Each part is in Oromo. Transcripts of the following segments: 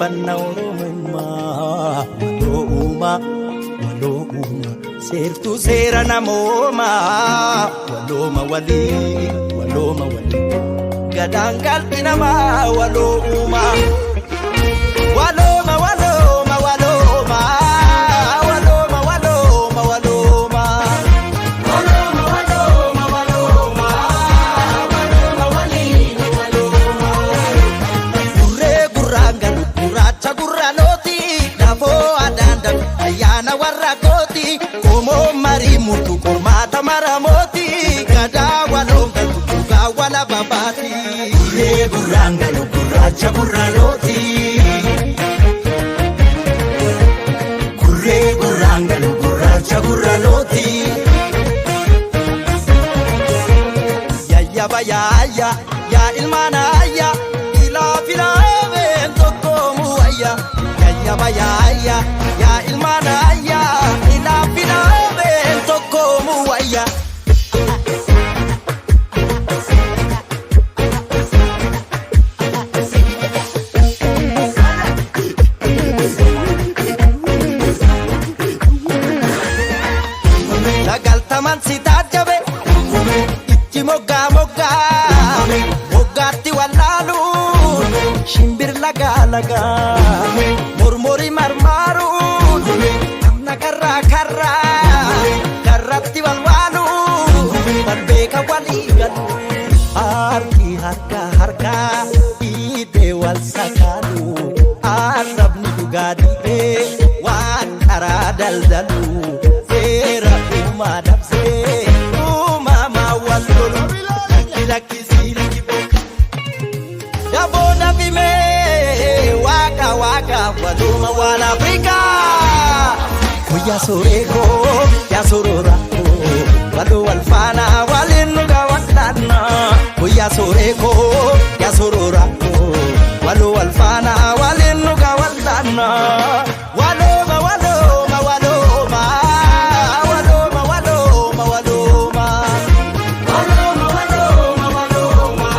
Jabeeffanna Oromummaa. Waloo uumaa, waloo uumaa, seertuu seera namoomaa. Walooma walii, walooma walii, gadaan qalbii namaa waloo uumaa. Walooma, walooma, walooma, walooma, walooma, walooma. Walooma, walooma, walooma, walooma waliin walooma. Gurree gurraan galu gurraacha gurraanooti, dafoo adaan dabe ayyaana warra kooti, qomoo marii murtu qormaata maramooti, gadaa waloon galtu dhugaa wala babaati. Gurree gurraan galu gurraacha gurraanooti. Gurree gurraan galu gurraacha gurraanooti. Yayyaba yaayya yaa ilmaan ayya, ilaa filaameen tokkoomu wayya. Yayyaba yaayya yaa ilmaan ayya, ilaa filaameen tokkoomu wayya. Sagaltaman si taajjabe itti moggaa moggaa moggaatti wallaaluun, shimbir lagaa lagaa mormorii marmaaruun, namna karraa karraa karratti walwaaluun, wal beeka walii galu, harki harka harkaa dhiibee wal sakaalu, arrabni dhugaa dhiibee waan karaa daldalu, seera uumaa dabsee uumamaa wal lolu, lakki lakkisii lakki daboo dafimee waaqa waaqa waluma waan Afrikaa. Guyyaa soreekoo yaa sorora waloo wal faana waliin nu gaawwadhaanna. Guyyaa soreekoo yaa sorora waloo wal faana waliin nu gaawwadhaanna. Walooma, walooma, walooma, walooma, walooma, walooma. Walooma, walooma, walooma,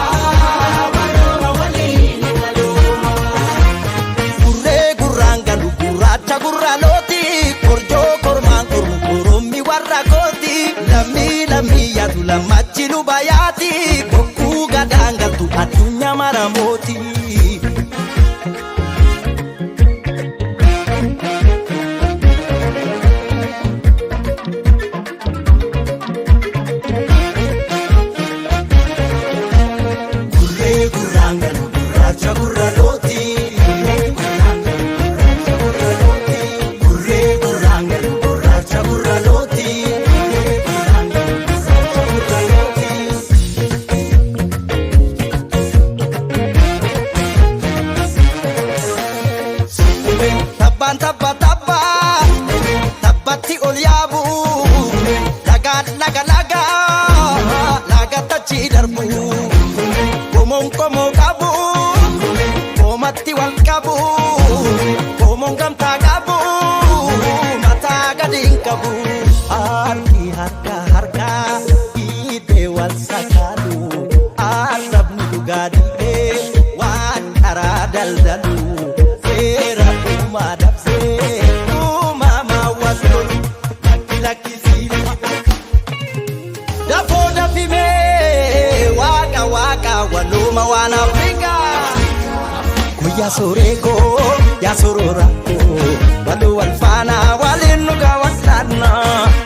walooma waliin walooma. Gurree gurraan galu gurraacha gurraalooti, korjoo kormaan kormu korommi warra kooti, lammii lammii yaatu lammachi luba yaati, bokkuu gadaan galtu addunyaa maramooti. Gurree gurraan galu gurraacha gurraalooti. Gurree gurraan galu gurraacha gurraalooti. Gurree gurraan galu gurraacha gurraalooti. Tabbaan tabba tabba tabbatti ol yaabu, lagaan laga laga lagatti achi darbu, qomoon qomoo qabu qoomatti wal qabu, qomoon gamtaa qabu mataa gadi hin qabu, harki harka harka dhiibee wal sakaalu, arrabni dhugaa dhiibee waan karaa daldalu, seera uumaa dabsee uumamaa wal lolu, lakki lakkisii dafoo dafimee waaqa waaqa waluma waan Afrikaa. Guyyaa soreekoo yaa sorora waluu wal faana waliin nu gaawwadhaanna.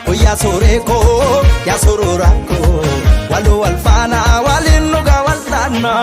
Guyyaa soreekoo yaa sorora waluu wal faana waliin nu gaawwadhaanna.